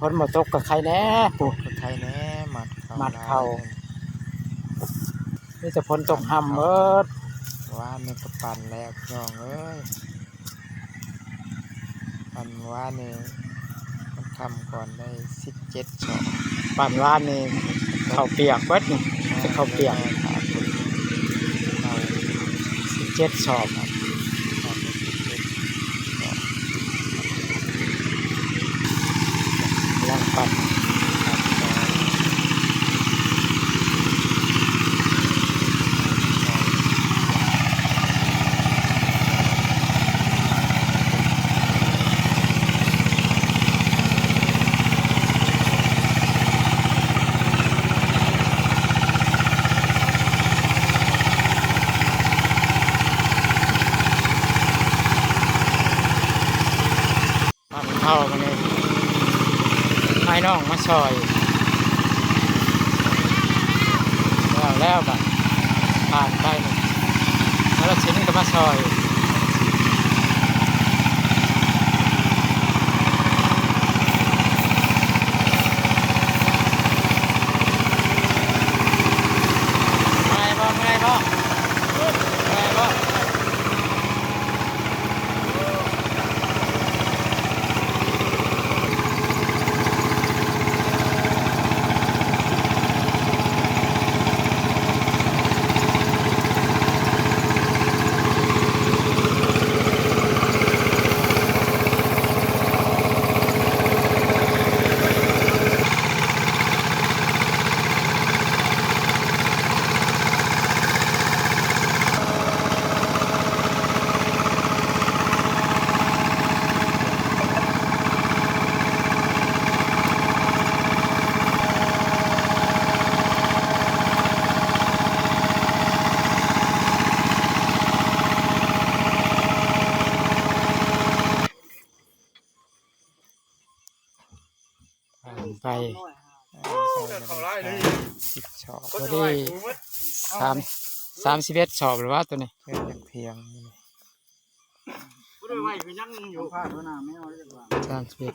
ຝົນບໍ່ຕົກກໍໄຄແດ່ ປູກກໍໄຄແດ່ ມັດເຂົ້າ ມັດເຂົ້າ ມີແຕ່ຝົນຕົກຮ່ຳເບີດ. ວານນີ້ກໍປັ່ນແລ້ວພີ່ນ້ອງເອີຍ ປັ່ນວານນີ້ ມັນຄ່ຳກ່ອນໄດ້ສິບເຈັດສອບ ປັ່ນວານນີ້ເຂົ້າປຽກເບີດນີ້ ເຂົ້າປຽກ ສິບເຈັດສອບ ກຳລັງປັ່ນ. ປັ່ນເຂົ້າມື້ນີ້ ໃຫ້ນ້ອງມາຊ່ອຍ ແລ້ວ ແລ້ວບັດ ຜ່ານໄປນີ້ ແລ້ວທີນີ້ກໍມາຊ່ອຍ ເມື່ອຍບໍ່ ເມື່ອຍບໍ່ ເມື່ອຍບໍ່? ຜ່ານໄປ ເອີ ສິບສອງ ພໍດີ ສາມ ສາມສິບເອັດສອບແລ້ວວະໂຕນີ້ ເພິ່ນຍັງຖຽງຢູ່ ສາມສິບເອັດ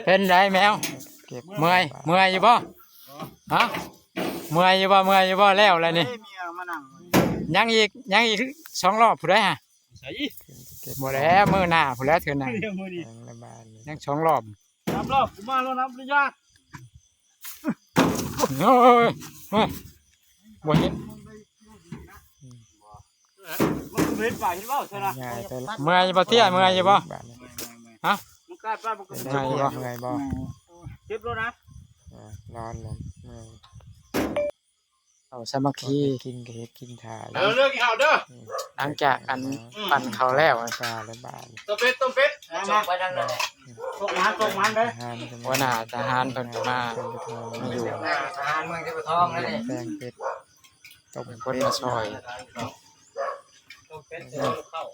ເປັນໃດແມວ? ເມື່ອຍ ເມື່ອຍຢູ່ບໍ່? ຮະ ເມື່ອຍຢູ່ບໍ່? ເມື່ອຍຢູ່ບໍ່? ແລ້ວແລ້ວນີ້ ຍັງອີກ ຍັງອີກສອງລອບຜູ້ໃດຫະ? ໃສ? ບໍ່ແລ້ວ ມື້ໜ້າພຸ້ນແຫຼະເທື່ອໜ້າ ຍັງສອງລອບ ສາມລອບ ກູມາແລ້ວນຳ ບໍ່ໄດ້ຢ້ານ ໂອ້ຍ ໂອ້ຍ ບໍ່ເຫັນ ມັນເຫັນປາກເຫັນເວົ້າຊະນະ ເມື່ອຍບໍ່ເຕ້ຍ? ເມື່ອຍຢູ່ບໍ່? ຮະ ມັນກາຍໄປ ມັນກໍເມື່ອຍບໍ່? ເຈັບແລ້ວນະ ນອນແລ້ວ ເມື່ອຍ. ເຂົ້າສາມັກຄີ ກິນກໍເຮັດກິນຖ້າ ເດີ ເດີ ກິນເຂົ້າເດີ ຫຼັງຈາກອັນ ອືມ ປັ່ນເຂົ້າແລ້ວ ປາແລ້ວບາດນີ້ ຕົ້ມເປັດ ຕົ້ມເປັດ ມາ ມາ ສົ່ງມັນ ສົ່ງມັນເດີ ຫົວໜ້າທະຫານເພິ່ນກໍມາ ມາຢູ່ ອ່າ ທະຫານເມືອງເທບທອງນັ້ນແຫຼະ ແກງເປັດ ຕົ້ມເປັດ ຄົນມາຊ່ອຍ ຕົ້ມເປັດ ເອີ ເຂົ້າ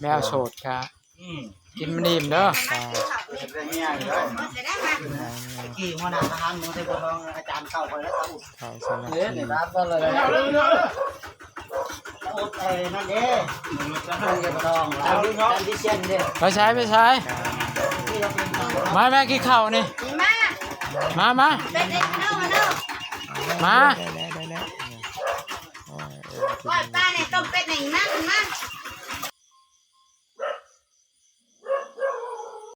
ແມວໂສດກະ ອືມ ກິນມັນອີ່ມເດີ ຕະກີ້ຫົວໜ້າທະຫານເມືອງເທບທອງ ອາຈານເກົ່າຂ້ອຍແລ້ວ ຕາອຸດ ເຂົ້າສາມັກຄີ ເອີ ຕາອຸດ ເອີ ນັ້ນເດ້ ທະຫານເທບທອງ ອາຈານວິເຊນເດ້ ໄປໃສ ໄປໃສ ມາແມ່ກິນເຂົ້ານີ້ ມາ ມາ ມາ ເປັນເອງເນາະ ເນາະ ມາ ໄດ້ແລ້ວ ໄດ້ແລ້ວ ໂອ້ຍ ເອີ ກິນ ກ້ອຍປານີ້ ຕົ້ມເປັດນີ້ ມາ ມາ